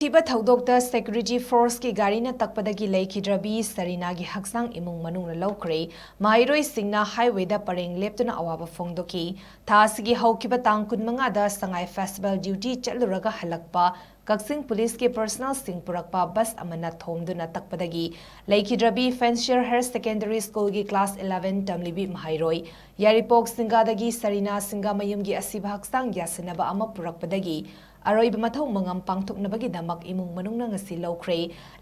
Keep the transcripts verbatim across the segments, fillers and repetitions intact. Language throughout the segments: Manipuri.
ꯊꯤꯕ ꯊꯧꯗꯣꯛꯇ security forceꯀꯤ ꯒꯥꯔꯤꯅ ꯇꯛꯄꯗꯒꯤ ꯂꯩꯈꯤꯗ꯭ꯔꯕꯤ ꯁꯔꯤꯅꯥꯒꯤ ꯍꯛꯆꯥꯡ ꯏꯃꯨꯡ ꯃꯅꯨꯡꯅ ꯂꯧꯈ꯭ꯔꯦ꯫ ꯃꯍꯩꯔꯣꯏꯁꯤꯡꯅ highwayꯗ ꯄꯔꯦꯡ ꯂꯦꯞꯇꯨꯅ ꯑꯋꯥꯕ ꯐꯣꯡꯗꯣꯛꯈꯤ꯫ ꯊꯥ ꯑꯁꯤꯒꯤ ꯍꯧꯈꯤꯕ ꯇꯥꯡ ꯀꯨꯟꯃꯉꯥꯗ ꯁꯉꯥꯏ festival duty ꯆꯠꯂꯨꯔꯒ ꯍꯜꯂꯛꯄ ꯀꯛꯆꯤꯡ policeꯀꯤ personnelꯁꯤꯡ ꯄꯨꯔꯛꯄ bus ꯑꯃꯅ ꯊꯣꯝꯗꯨꯅ ꯇꯛꯄꯗꯒꯤ ꯂꯩꯈꯤꯗ꯭ꯔꯕꯤ Fancier Higher Secondary Schoolꯒꯤ class eleven ꯇꯝꯂꯤꯕꯤ ꯃꯍꯩꯔꯣꯏ ꯌꯥꯏꯔꯤꯄꯣꯛ ꯁꯤꯡꯒꯥꯗꯒꯤ ꯁꯔꯤꯅꯥ ꯁꯤꯡꯒꯥꯃꯌꯨꯝꯒꯤ ꯑꯁꯤꯕ ꯍꯛꯆꯥꯡ ꯌꯥꯁꯤꯟꯅꯕ ꯑꯃ ꯄꯨꯔꯛꯄꯗꯒꯤ ꯑꯔꯣꯏꯕ ꯃꯊꯧ ꯃꯉꯝ ꯄꯥꯡꯊꯣꯛꯅꯕꯒꯤꯗꯃꯛ ꯏꯃꯨꯡ ꯃꯅꯨꯡꯅ ꯉꯁꯤ ꯂꯧꯈ꯭ꯔꯦ꯫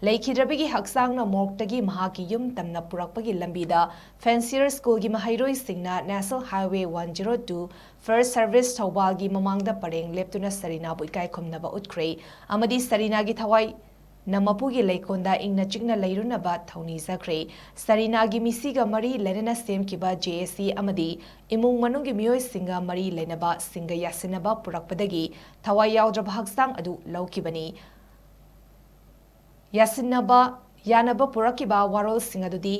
ꯂꯩꯈꯤꯗ꯭ꯔꯕꯤꯒꯤ ꯍꯛꯆꯥꯡꯅ morgueꯇꯒꯤ ꯃꯍꯥꯛꯀꯤ ꯌꯨꯝ ꯇꯝꯅ ꯄꯨꯔꯛꯄꯒꯤ ꯂꯝꯕꯤꯗ Fancier Schoolꯒꯤ ꯃꯍꯩꯔꯣꯏꯁꯤꯡꯅ National Highway one zero two First Service ꯊꯧꯕꯥꯜꯒꯤ ꯃꯃꯥꯡꯗ ꯄꯔꯦꯡ ꯂꯦꯞꯇꯨꯅ ꯁꯔꯤꯅꯥꯕꯨ ꯏꯀꯥꯏ ꯈꯨꯝꯅꯕ ꯎꯠꯈ꯭ꯔꯦ ꯑꯃꯗꯤ ꯁꯔꯤꯅꯥꯒꯤ ꯊꯋꯥꯏ ꯅ ꯃꯄꯨꯒꯤ ꯂꯩꯀꯣꯜꯗ ꯏꯪꯅ ꯆꯤꯛꯅ ꯂꯩꯔꯨꯅꯕ ꯊꯧꯅꯤꯖꯈ꯭ꯔꯦ꯫ ꯁꯔꯤꯅꯥꯒꯤ ꯃꯤꯁꯤꯒ ꯃꯔꯤ ꯂꯩꯅꯅ ꯁꯦꯝꯈꯤꯕ JAC ꯑꯃꯗꯤ ꯏꯃꯨꯡ ꯃꯅꯨꯡꯒꯤ ꯃꯤꯑꯣꯏꯁꯤꯡꯒ ꯃꯔꯤ ꯂꯩꯅꯕ ꯁꯤꯡꯒ ꯌꯥꯁꯤꯟꯅꯕ ꯄꯨꯔꯛꯄꯗꯒꯤ ꯊꯋꯥꯏ ꯌꯥꯎꯗ꯭ꯔꯕ ꯍꯛꯆꯥꯡ ꯑꯗꯨ ꯂꯧꯈꯤꯕꯅꯤ꯫ ꯌꯥꯁꯤꯟꯅꯕ ꯌꯥꯅꯕ ꯄꯨꯔꯛꯈꯤꯕ ꯋꯥꯔꯣꯜꯁꯤꯡ ꯑꯗꯨꯗꯤ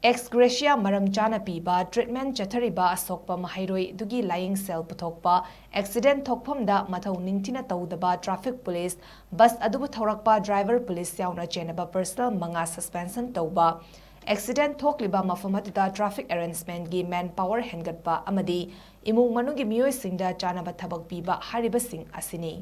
ex gratia ꯃꯔꯝ ꯆꯥꯅ ꯄꯤꯕ, treatment ꯆꯠꯊꯔꯤꯕ ꯑꯁꯣꯛꯄ ꯃꯍꯩꯔꯣꯏ ꯑꯗꯨꯒꯤ ꯂꯥꯌꯦꯡ ꯁꯦꯜ ꯄꯨꯊꯣꯛꯄ, accident ꯊꯣꯛꯐꯝꯗ ꯃꯊꯧ ꯅꯤꯡꯊꯤꯅ ꯇꯧꯗꯕ traffic police, bus ꯑꯗꯨꯕꯨ ꯊꯧꯔꯛꯄ driver police ꯌꯥꯎꯅ ꯆꯦꯟꯅꯕ personnel ꯃꯉꯥ suspension ꯇꯧꯕ, accident ꯊꯣꯛꯂꯤꯕ ꯃꯐꯝ ꯑꯗꯨꯗ traffic arrangementꯀꯤ manpower ꯍꯦꯟꯒꯠꯄ ꯑꯃꯗꯤ ꯏꯃꯨꯡ ꯃꯅꯨꯡꯒꯤ ꯃꯤꯑꯣꯏꯁꯤꯡꯗ ꯆꯥꯅꯕ ꯊꯕꯛ ꯄꯤꯕ ꯍꯥꯏꯔꯤꯕꯁꯤꯡ ꯑꯁꯤꯅꯤ꯫